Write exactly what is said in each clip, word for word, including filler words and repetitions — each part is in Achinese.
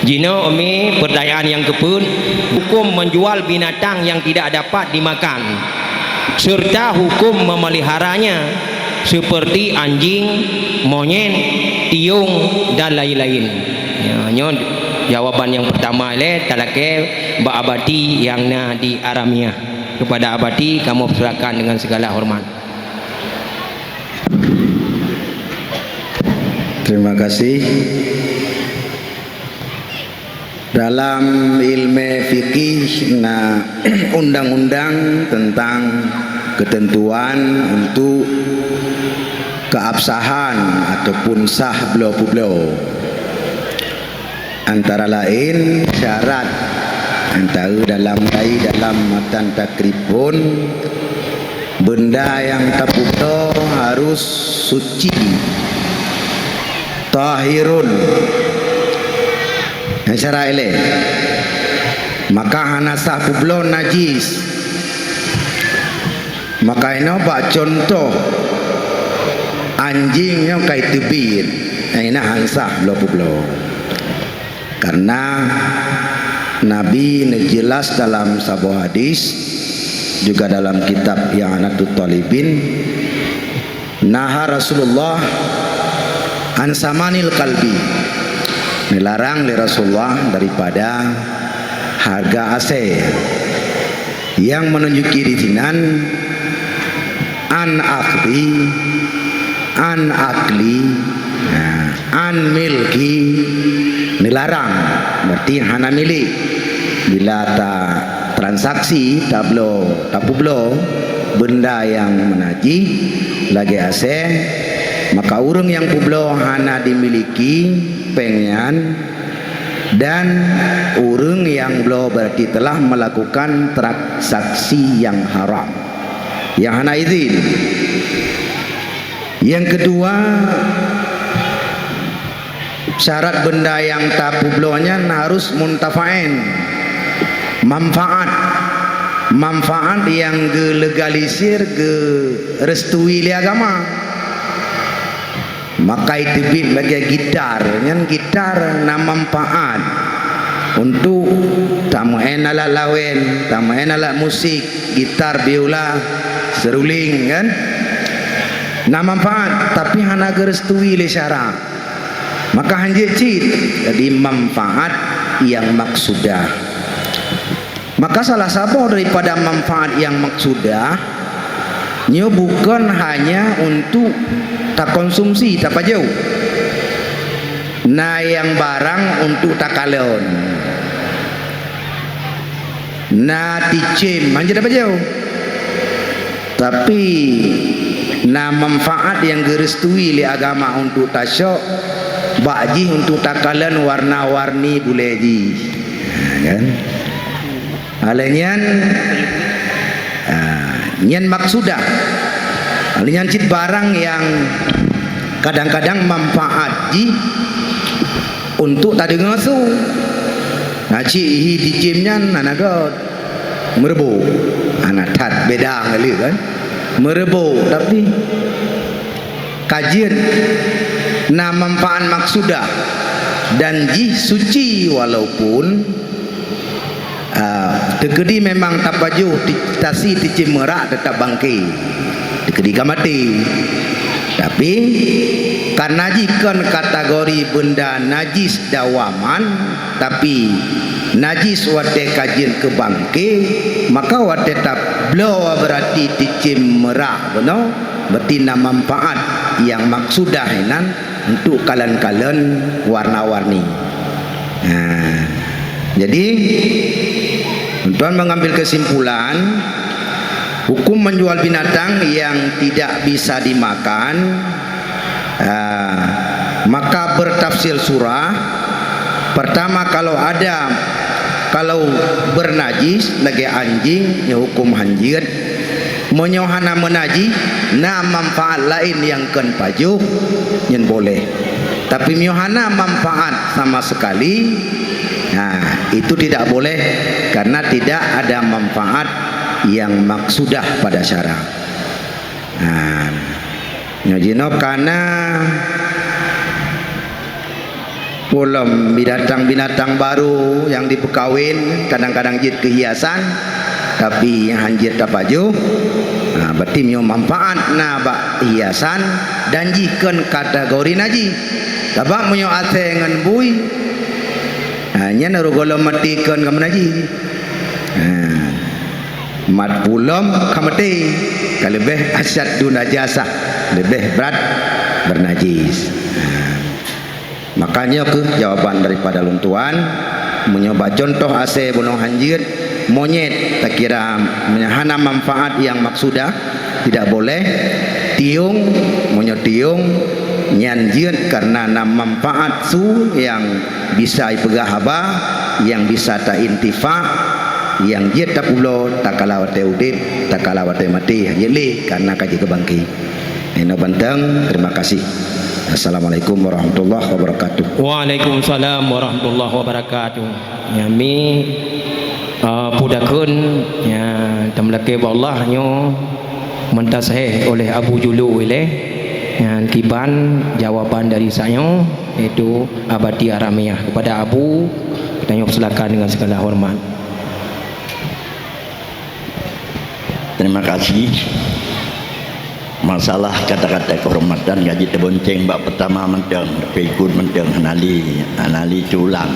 Jinoe umi, pertanyaan nyang keupeuet, hukum menjual binatang yang tidak dapat dimakan, serta hukum memeliharanya seperti anjing, monyet, tiong, dan lain-lain. Ya, nyoe jawaban nyang pertama ilée talakée bak abati nyang na di Aramia. Kepada abati kamoe persilakan dengan segala hormat. Terima kasih. Dalam ilmu fikih na undang-undang tentang ketentuan untuk keabsahan ataupun sah bloe peubloe. Antara lain syarat, antara dalam, dalam matan takrib pun, benda nyang tapeubloe harus suci, tahirun. Nyang syarat ilée, maka hana sah peubloe najis. Maka inoe bak contoh anjing nyoe kai teubiet, inoe hana sah bloe peubloe. Karena Nabi neujeulaih dalam saboh hadis, juga dalam kitab I'anatut Thalibin, naha Rasulullah an samanil kalbi. Neularang lé Rasulullah daripada hareuga asée. Nyang meununjuki di sinan an akhdhi, an akli, nah, an milki, neularang, berarti hana milék. Bila ta transaksi, tabloe, tapeubloe benda nyang meunajih lagée asée, maka ureuëng nyang peubloe hana dimiliki péng nyan, dan ureuëng nyang bloe berarti telah melakukan transaksi nyang haram, nyang hana izin. Nyang keudua, syarat benda nyang tapeubloe nyan harus muntafa'in, manfaat. Manfaat nyang geulegalisir, geurestui lé agama. Maka teubiet lagée gitar, nyan gitar na manfaat untuk tameu'en alat lawen, tameu'en alat musik, gitar, biola, seruling, kan? Na manfaat, tapi hana geurestui lé syara. Maka hanjeuet cit, jadi manfaat nyang maksudah. Maka salah saboh daripada manfaat nyang maksudah, nyoe bukon hanya untuk takonsumsi, tapajoh. Na nyang barang untuk takalon. Na ticém, hanjeuet tapajoh. Tapi na manfaat nyang geurestui lé agama untuk tacok, bak jih untuk takalon warna-warni bulée jih. Ha, kan? Alai nyan, ha, nyan maksudah. Alai nyan cit barang nyang kadang-kadang manfaat jih untuk tadeungoe su. Na cit hi ticém nyan hana göt. Meureubôk. Hana that, beda ngon lé kan. Meureubôk, tapi ka jeuet na manfaat maksudah dan jih suci walaupun, ah, teukeudi memang tapajoh ti-, tasi ticém meurak teutap bangke. Teukeudi ka maté. Tapi, karena jih kon kategori benda najis dawaman, tapi najis watée ka jeuet keu bangke, maka watée tabloe berarti ticém meurak bunoe, berarti na manfaat nyang maksudah inan untuk kalon-kalon warna-warni. Nah, jadi, tuan mengambil kesimpulan, hukum menjual binatang yang tidak bisa dimakan, ah, maka bertafsil surah. Pertama, kalau ada, kalau bernajis lagée anjing, nyoe hukum hanjeuet. Meunyoe hana meunajih, na manfaat laén nyang kon pajoh, nyan boleh. Tapi meunyoe hana manfaat sama sekali, nah, itu tidak boleh karena tidak ada manfaat yang maksudah pada syara. Nah, nyoe jinoe kana Pulom binatang-binatang barô nyang jipeukawen, kadang-kadang jeuet keu hiasan, tapi han jeuet tapajoh. Ha, berarti meunyoe manfaat na bak hiasan dan jih kon kategori najis. Sabab meunyoe asèe ngon bui, ha, nyan roh gohlom maté kon ka meunajis. Ha, mat pulom ka maté, ka leubeh asyaddu najasah, leubeh brat bernajis. Ha. Maka nyoe kheueh jawaban daripada lôn tuan, meunyoe bak cuntoh asèe bunoe han jeuet, monyét takira hana manfaat nyang maksudah, tidak boleh. Tiong, meunyoe tiong, nyan jeuet kareuna na manfaat su nyang bisa ipeugah haba, nyang bisa taintifa, nyang jeuet tapubloe takala watèe udép, takala watèe maté, jeuet lé kareuna ka jeuet keu bangké. Inoe banteng, terima kasih. Assalamualaikum warahmatullahi wabarakatuh. Waalaikumsalam warahmatullahi wabarakatuh. Nyami, uh, pudakun, ya, tameulakèe bak Allah nyoe meutasahih oleh Abu Julu ilèe. Nyan kiban jawaban dari sanyoe, yaitu Abati Aramiah. Kepada Abu, tanyoe persilakan dengan segala hormat. Terima kasih. Masalah kata-kata kehormatan ka jiteubonceng bak peutama mantong, tapeukot mantong, hana lé, hana lé teuulang.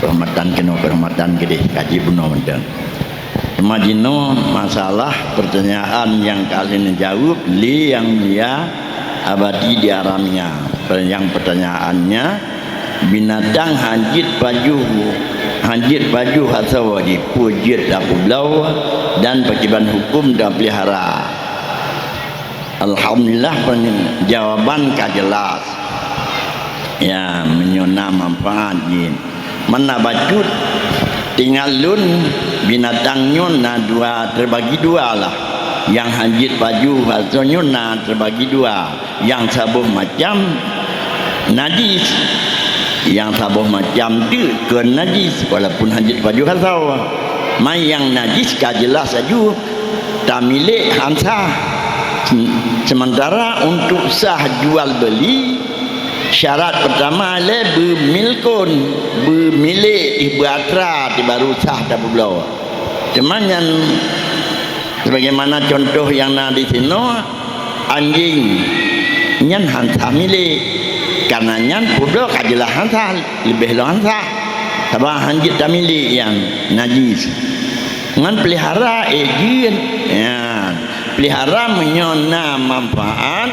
Kehormatan keunoe, kehormatan keudeh, ka jibunoe mantong. Teuma jinoe masalah pertanyaan nyang ka lheueh neujaweueb lé Yang Mulia Abati di Aramiah. Yang pertanyaannya, binatang han jeuet pajoh, han jeuet pajoh asoe jih, peue jeuet tapubloe dan pakriban huköm tapeulihara? Alhamdulillah, jawaban ka jelas. Ya, meunyoe na manfaat jih. Mana bacut, tinggai lôn, binatang nyoe na dua, teubagi dua lah. Nyang han jeuet pajoh asoe nyoe na teubagi dua. Nyang saboh macam najis, nyang saboh macam teuk kon najis, walaupun han jeuet pajoh asoe. Ma nyang najis ka jeulaih laju tamilék han sah. Se-, sementara untuk sah jual beli, syarat pertama lé beumilkon, beumilék, beuatra, di baru sah tapeubloe. Teuma nyan, sebagaimana contoh nyang na di sinoe, anjing nyan han sah milék. Karena nyan peubloe ka jeulaih han sah, leubeh lom han sah. Sabab han jeuet tamilék nyang najis. Ngon peulihara, eh, jeuet. Ya, peulihara meunyoe na manfaat,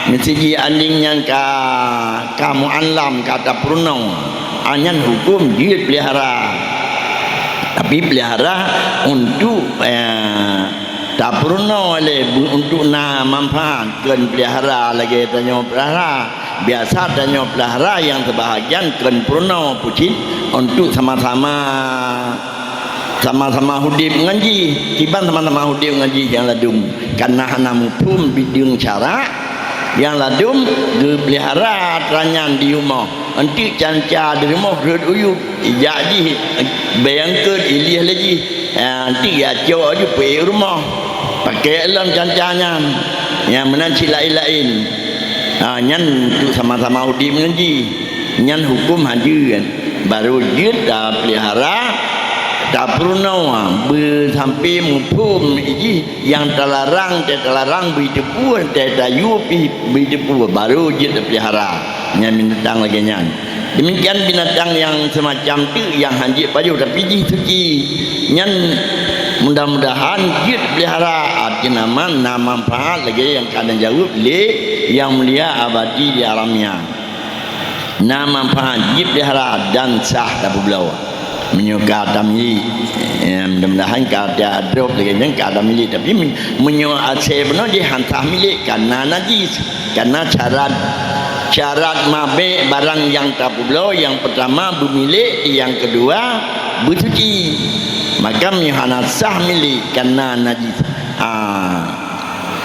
miseujih anjing nyang ka, ka muallam, ka tapeurunoe, a nyan huköm jeuet peulihara. Tapi peulihara untuk, eh, tapeurunoe lé, beu-, untuk na manfaat, kon peulihara lagèe tanyoe peulihara. Biasa tanyoe peulihara nyang seubahagian kon peurunoe, peue cit, untuk sama-sama, sama-sama udép ngon jih. Kiban sama-sama udép ngon jih nyang ladôm? Karena hana muphom bideueng syarak, nyang ladôm geupeulihara atra nyan di rumoh. Enteuk canca di rumoh rhot u yup, ijak jih, bèe eungkôt, ilieh lé jih. Ah, enteuk jicok aju peuék u rumoh. Pakèk lom canca nyan. Nyang meunan cit laén-laén. Ah, nyan enteuk sama-sama udép ngon jih. Nyan huköm han jeuet. Baru jeuet tapeulihara, tapeurunoe, beusampoe muphom jih. Nyang talarang, teuh talarang, beuteupeu, teuh tayue pih beuteupeu, baru jeuet tapeulihara. Nyan binatang lagèe nyan. Demikian binatang nyang seumacam teuk nyang han jeuet pajoh, tapi jih suci. Nyan mudah-mudahan jeuet peulihara, arti nama na manfaat lagèe nyang ka neujaweueb lé Yang Mulia Abati di Aramiah. Na manfaat jeuet peulihara dan sah tapeubloe. Meunyoe ka tamilék, eh, mudah-mudahan ka ta-, drop lagèe nyan ka tamilék, tapi me-, meunyoe asèe bunoe jih han sah milék, karena najis, karena syarat, syarat mabèk barang nyang tapeubloe, nyang peutama beumilék, nyang keudua beusuci. Maka meunyoe hana sah milék karena najis, ah,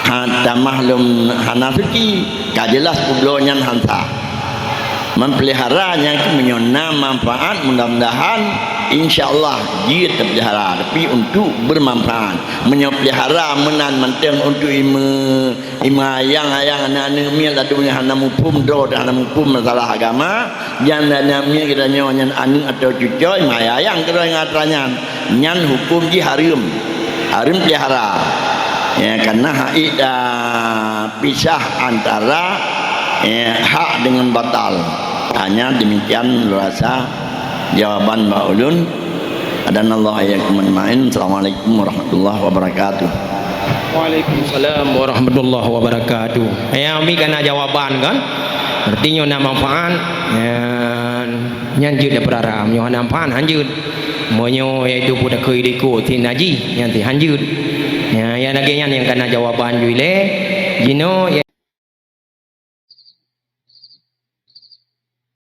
ha, tamah lom hana suci, ka jeulaih peubloe nyan han sah. Meupeulihara nyan keuh meunyoe na manfaat, mudah-mudahan Insya Allah jeuet tapeulihara, tapi untuk bermanfaat. Meunyoe peulihara meunan mantong untuk ime, ime ayang-ayang, aneuk-aneuk miet, ladôm nyang hana muphom droe dan hana muphom masalah agama, nyan aneuk miet geutanyoe nyan aneuk atau cucoe, ime ayang keudroe ngon atra nyan, nyan huköm jih hareuem. Hareuem peulihara. Ya, karena haid, ah, pisah antara, ya, hak dengan batal. Hanya demikian rasa jawaban bak ulôn. Hadanallahu wa iyyakum ajmain. Assalamualaikum warahmatullahi wabarakatuh. Waalaikumsalam warahmatullahi wabarakatuh. Ya, mi kana jawaban kan? Artinya nak manfaat. Ya, nyan jeuet dah peurara. Meunyoe hana manfaat, hanjeuet. Meunyoe yaitu peutakheun liko ti najih, nyan ti hanjeuet. Ya, ya lagèe nyan nyang kana jawaban ju ilèe. Jinoe